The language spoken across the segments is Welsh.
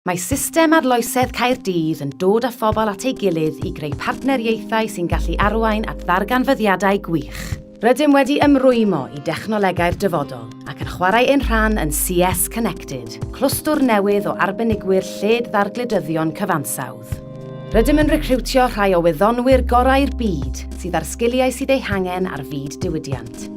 Mae system arloesedd Caerdydd yn dod â phobl at ei gilydd i greu partneriaethau sy'n gallu arwain at ddarganfyddiadau gwych. Rydym wedi ymrwymo i dechnolegau'r dyfodol ac yn chwarae ein rhan yn CS Connected, clwstwr newydd o arbenigwyr lled-ddargludyddion cyfansawdd. Rydym yn recriwtio rhai o wyddonwyr gorau'r byd sydd â'r sgiliau sydd eu hangen ar fyd diwydiant.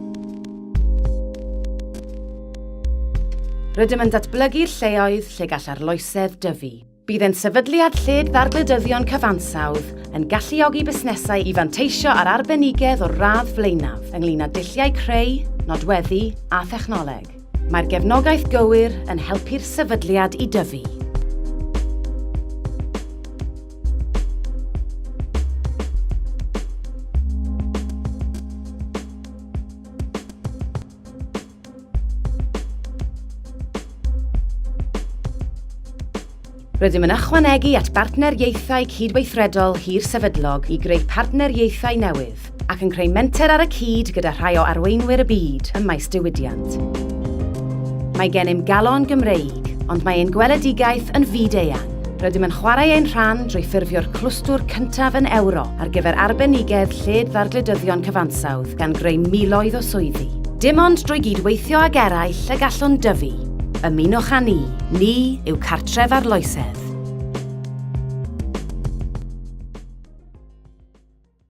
Rydym yn datblygu'r lleoedd lle gall arloesedd dyfu. Bydd ein sefydliad lled-ddargludyddion cyfansawdd yn galluogi busnesau i fanteisio ar arbenigedd o'r radd flaenaf ynglŷn â dulliau creu, nodweddu a thechnoleg. Mae'r gefnogaeth gywir yn helpu'r sefydliad i dyfu. Rydym yn ychwanegu at bartneriaethau cydweithredol hir sefydlog i greu partneriaethau newydd, ac yn creu menter ar y cyd gyda rhai o arweinwyr y byd ym maes diwydiant. Mae gennym galon Gymreig, ond mae ein gweledigaeth yn fyd-eang. Rydym yn chwarae ein rhan drwy ffurfio'r clwstwr cyntaf yn Ewrop ar gyfer arbenigedd lled-ddargludyddion cyfansawdd, gan greu miloedd o swyddi. Dim ond drwy gyd-weithio ag eraill y gallwn dyfu. Ymunwch â ni. Ni yw cartref arloesedd.